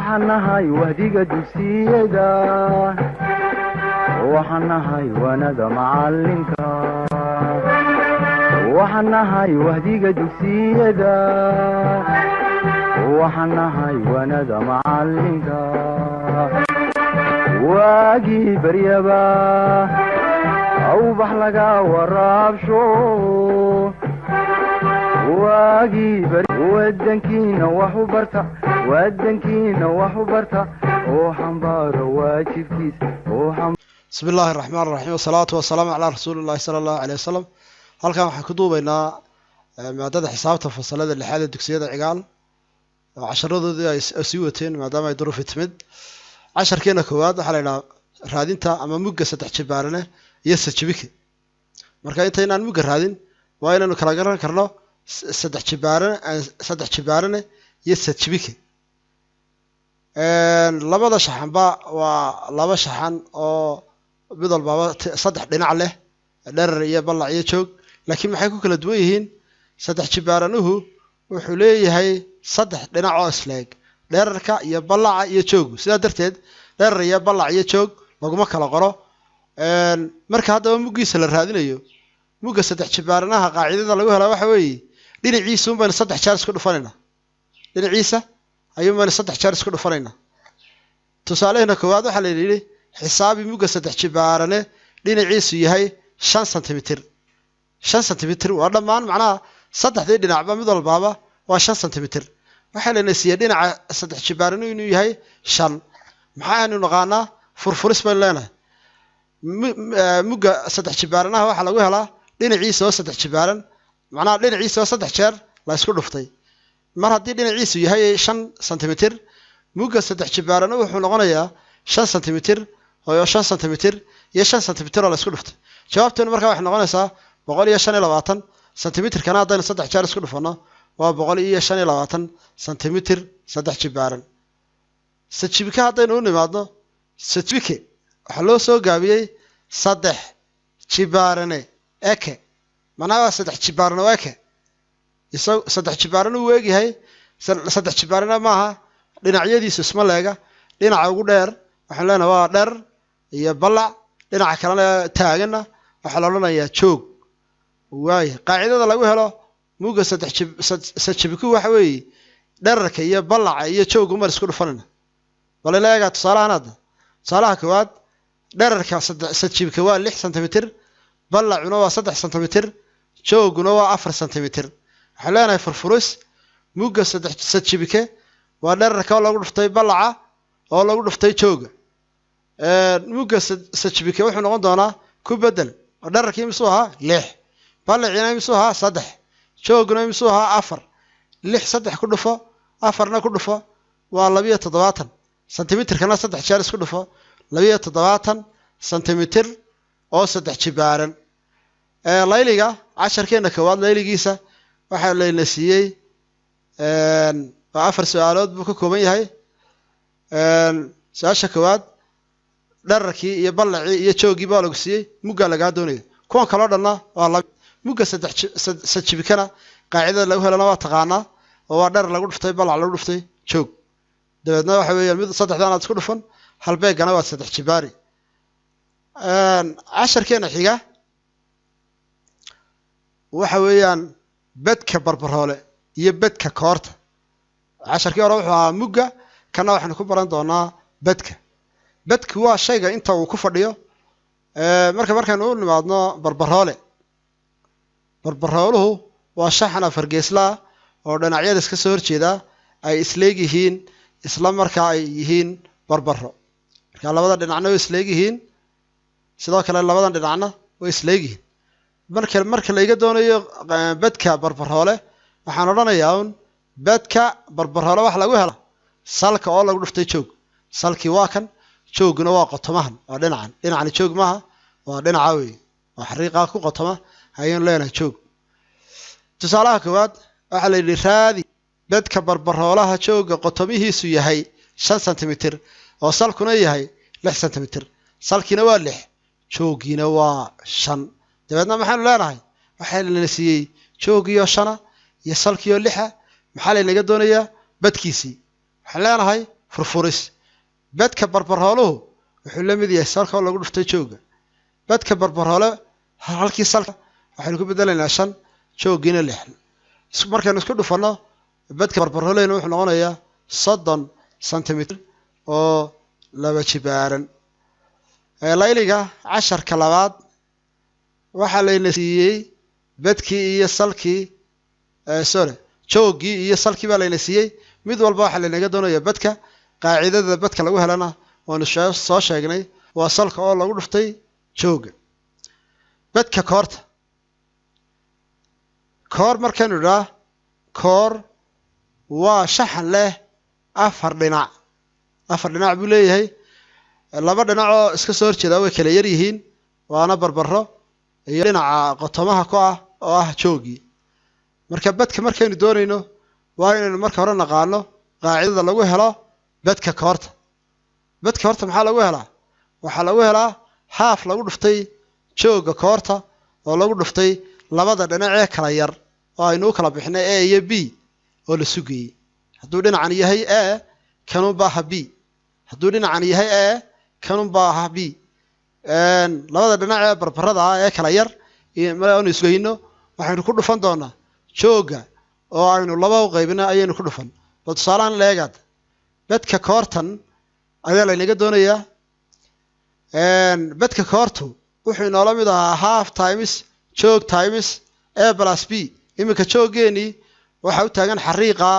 Waxaan nahay wahdiga dugsiyada, waxaan nahay waanada macalinka, waxaan nahay wahdiga dugsiyada, waxaan nahay waanada macalinka. Waagii baryaba awbax laga waraabsho, waagii wadankiina wax u barta, wadankiina wax u barta oo xambaaro waajibkiisa oo. Bismi illaahi raxmaan raxiim, wasalaatu wasalaamu calaa rasuuli llahi sala allahu aleyh wasalam. Halkan waxaan ku duubaynaa maadada xisaabta fasalada lixaad ee dugsiyada Cigaal oo casharadoodii ay sii wateen maadaama ay duruufi timid. Casharkeena koowaad waxaa la yidhaha raadinta ama mugga saddex jibaarane iyo sajibike. Marka intaynaan mugga raadin, waa inaynu kala garan karno saddex jibaarane, saddex jibaarane iyo sajibike. Labada shaxanba waa laba shaxan oo mid walbaaba saddex dhinac leh, dherer iyo ballac iyo joog, laakiin maxay ku kala duwan yihiin? Saddex jibaaranuhu wuxuu leeyahay saddex dhinac oo isleeg, dherarka iyo ballaca iyo joogu. Sidaa darteed dherer iyo ballac iyo joog laguma kala qoro. Marka haddaba muggiisa la raadinayo, mugga saddex jibaaranaha qaacidada lagu helaa waxa weeye dhinaciisa un baynu saddex jeer isku dhufanaynaa, dhinaciisa ayuun baynu saddex jeer isku dhufanaynaa. Tusaalehena koowaad waxaa la yidhi xisaabi mugga saddex jibaarane dhinaciisu yahay 5 sentimitir. 5 sentimitir waa dhammaan, macnaha saddexdii dhinacba mid walbaaba waa 5 sentimitir. Waxaa layna siiyey dhinaca saddex jibaaranu inuu yahay 5. Maxaaynu naqaanaa? Furfuris baynu leenahay. Mugga saddex jibaaranaha waxaa lagu helaa dhinaciisa oo saddex jibaaran, macnaha dhinaciisa oo saddex jeer la isku dhuftay. Mar haddii dhinaciisu yahay 5 sentimitir, mugga saddex jibaarana wuxuu noqonayaa 5 sentimitir oo 5 sentimitir iyo 5 sentimitir oo la isku dhuftay. Jawaabteenu markaa waxay noqonaysaa 125 sentimitirkana haddaynu saddex jeer isku dhufano waa 125 sentimitir saddex jibaaran. Sajibike haddaynu u nimaadno, sajibike waxaa loo soo gaabiyey saddex jibaarane eke, macnaha waa saddex jibaarane oo eke. Isag saddex jibaarane uu eegyahay, saddex jibaarane maaha, dhinacyadiisu isma leega. Dhinaca ugu dheer waxaan leenahay waa dheer iyo ballac, dhinaca kalena taaganna waxaa la odhanayaa joog. Waaya, qaacidada lagu helo mugga saddex jib sajibiku waxa weeye dherarka iyo ballaca iyo joogga umar isku dhufanayna. Bal ila eegaa tusaalahan hadda. Tusaalaha koowaad, dherarka sajibka waa 6 sentimitir, ballacuna waa 3 sentimitir, jooguna waa 4 sentimitir. Waxaan leenahay furfuris, mugga saddex sajibike waa dherarka oo lagu dhuftay ballaca oo lagu dhuftay jooga. Mugga sajibike wuxuu noqon doonaa ku bedel oo dherarkii imisuu ahaa? 6. Ballaciina imisuu ahaa? 3. Jooguna imisuu ahaa? 4. 6 saddex ku dhufo, afarna ku dhufo, waa 72. Sentimitirkana saddex jeer isku dhufo, 72 sentimitir oo saddex jibaaran. Layliga casharkeena koowaad layligiisa waxaa layna siiyey waa afar su-aalood buu ka kooban yahay. Su-aasha koowaad dherarkii iyo ballacii iyo jooggii baa lagu siiyey, muggaa lagaa doonaya. Kuwan kaloo dhanna waa la mugga saddex sajibikana qaacidada lagu helana waa taqaanaa, oo waa dherar lagu dhuftay ballac lagu dhuftay joog. Dabeedna waxa weeyaan mid saddexdan aad isku dhufan, halbeegana waa saddex jibaari. Casharkeena xiga waxa weeyaan bedka barbaroole iyo bedka koorta. Casharkii hore wuxuu ahaa mugga, kana waxaynu ku baran doonaa bedka. Bedku waa shayga inta uu ku fadhiyo. Marka markaynu u nimaadno barbaroole, barbarooluhu waa shaxan afargeeslaa oo dhinacyada iska soo horjeedaa ay isleeg yihiin, isla markaa ay yihiin barbaro. Marka labada dhinacna way isleeg yihiin, sidoo kale labadan dhinacna way isleeg yihiin. Marka layga doonayo bedka barbaroole, waxaan odhanayaa un bedka barbaroole waxa lagu hela salka oo lagu dhuftay joog. Salkii waa kan, jooguna waa qotomahan, waa dhinacan. Dhinacani joog maaha, waa dhinaca wey, waa xariiqaa ku qotoma ayaynu leenahay joog. Tusaalaha koowaad waxaa la yidhi raadi bedka barbaroolaha jooga qotomihiisu yahay 5 sentimitir oo salkuna yahay 6 sentimitir. Salkiina waa 6, joogiina waa 5. Dabeedna maxaynu leenahay? Waxaa lana siiyey joogiyo 5 iyo salkiyo 6. Maxaa laynaga doonayaa? Badkiisii. Waxaan leenahay Furfuris: bedka barbarooluhu wuxuu la mid yahay salka oo lagu dhuftay joogga. Bedka barbaroole halkii salka waxaynu ku bedelaynaa 5, jooggiina 6. Markaynu isku dhufanno, bedka barbaroolehna wuxuu noqonayaa 30 centimeter oo laba jibaaran. Layliga casharka labaad waxaa layna siiyey bedkii iyo salkii, sorry, jooggii iyo salkii baa layna siiyey. Mid walba waxaa laynaga doonaya bedka. Qaacidada bedka lagu helana waanu soo sheegnay, waa salka oo lagu dhuftay joogga. Bedka koorta. Koor markaynu idhaa, koor waa shaxan leh afar dhinac. Afar dhinac buu leeyahay. Laba dhinac oo iska soo horjeedaa way kala yar yihiin, waana barbaro, iyo dhinaca qotomaha ku ah oo ah jooggii. Marka bedka markaynu doonayno, waa inaynu marka hore naqaano qaacidada lagu helo bedka koorta. Bedka horta maxaa lagu helaa? Waxaa lagu helaa haaf lagu dhuftay joogga koorta oo lagu dhuftay labada dhinac ee kala yar oo aynu u kala bixinay A iyo B oo la sugayey. Hadduu dhinacan yahay A, kanunbaa aha B. Hadduu dhinacan yahay A, kanunbaa aha B. Labada dhinac ee barbarada ah ee kala yar aanu isgeyno, waxaynu ku dhufan doonaa joogga oo aynu laba u qaybina ayaynu ku dhufan. Bal tusaalahan leegaad, bedka koortan ayaa laynaga doonayaa. Bedka koortu wuxuu inoola mid ahaa half times joog times A plus B. Iminka jooggeenii waxaa u taagan xariiqa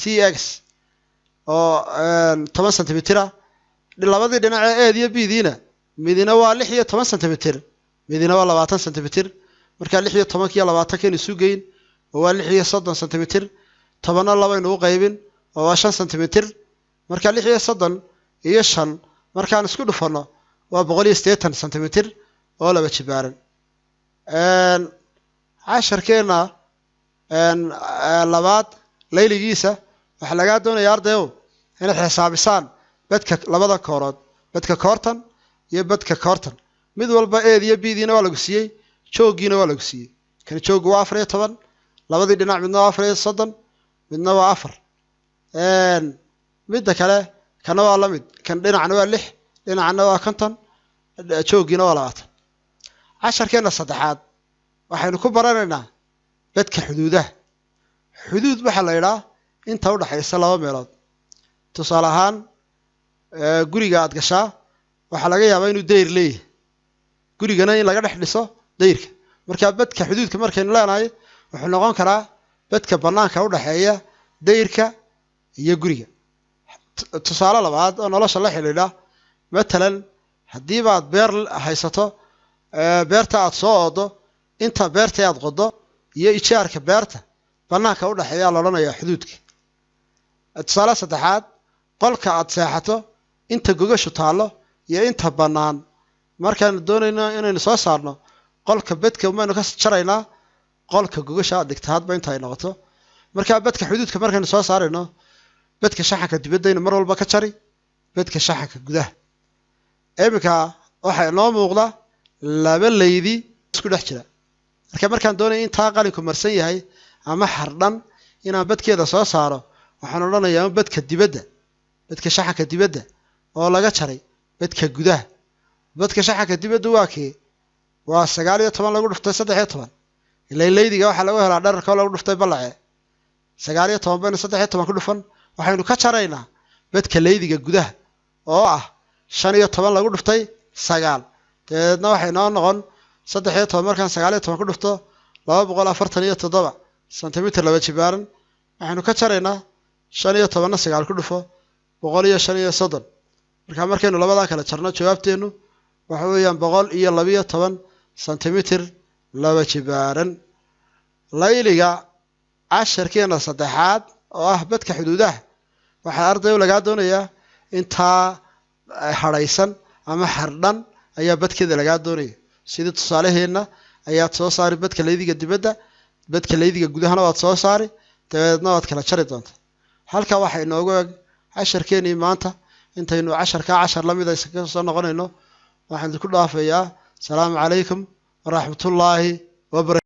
TX oo 10 centimeter ah. Labadii dhinac ee A iyo B diina, midina waa 16 centimeter, midina waa 20 centimeter. Markaa 16-ka iyo 20-kaynu isu geyn oo waa 36 centimeter. 10-na labaynu u qaybin oo waa 5 centimeter. Marka 36 iyo 5 markaan isku dhufanno, waa 180 centimeter oo laba jibaaran. Casharkeenna labaad layligiisa waxaa lagaa doonaya, ardayow, inaad xisaabisaan bedka labada koorood, bedka koortan iyo bedka koortan. Mid walba A iyo B diina waa lagu siiyey, jooggiina waa lagu siiyey. Kan jooggu waa 14, labadii dhinac midna waa 34, midna waa 4. Midda kale kana waa la mid, kan dhinacna waa 6, dhinacna waa 50, jooggiina waa 20. Casharkeenna saddexaad waxaynu ku baranaynaa bedka xuduudaha. Xuduud waxaa la idhaa inta udhaxaysa laba meelood. Tusaale ahaan, guriga aad gashaa waxaa laga yaabaa inuu dayr leeyahay, gurigana in laga dhex dhiso dayrka. Marka bedka xuduudka markaynu leenahay, wuxuu noqon karaa bedka banaanka udhaxeeya dayrka iyo guriga. Tusaale labaad oo nolosha la xidhiidha, matalan haddii baad beer haysato, beerta aad soo oodo, inta beerta aad qodo iyo ijaarka beerta banaanka udhaxeeya la odhanayaa xuduudka. Tusaale saddexaad, qolka aad seexato inta gogashu taallo iyo inta bannaan markaanu doonayno inaynu soo saarno, qolka bedka baynu ka jaraynaa qolka gogasha aad dhigta hadba inta ay noqoto. Marka bedka xuduudka markaynu soo saarayno, bedka shaxanka dibaddaynu mar walba ka jari bedka shaxanka gudaha. Iminka waxaa inoo muuqda laba laydi isku dhex jira. Marka markaan doonaya intaa qalinku marsan yahay ama xardhan inaan bedkeeda soo saaro, waxaan odhanayaa bedka dibadda, bedka shaxanka dibadda oo laga jaray bedka gudaha. Bedka shaxanka dibadda waa kee? Waa 19 lagu dhuftay 13. Ilaa laydiga waxaa lagu helaa dherarka oo lagu dhuftay ballace. 19 baynu 13 ku dhufan, waxaynu ka jaraynaa bedka laydiga gudaha oo ah 15 lagu dhuftay 9. Dabeedna waxay noo noqon 13 markaan 19 ku dhufto, 247 centimeter laba jibaaran. Waxaynu ka jaraynaa 15-na 9 ku dhufo, 135. Marka markaynu labadaa kala jarno, jawaabteennu waxa weeyaan 112 centimeter laba jibaaran. Layliga casharkeena saddexaad oo ah bedka xuduudaha, waxaa ardayo lagaa doonayaa intaa hadhaysan ama xardhan ayaa badkeeda lagaa doonaya. Sidii tusaaleheenna ayaad soo saari badka laydiga dibadda, badka laydiga gudahana waad soo saari, dabeedna waad kala jari doontaa. Halka waxaa inoogu eg casharkeenii maanta. Intaynu casharkaa cashar lamida iskaga soo noqonayno, waxaan idinku dhaafayaa: asalaamu calaykum waraxmatullaahi wabarakatu.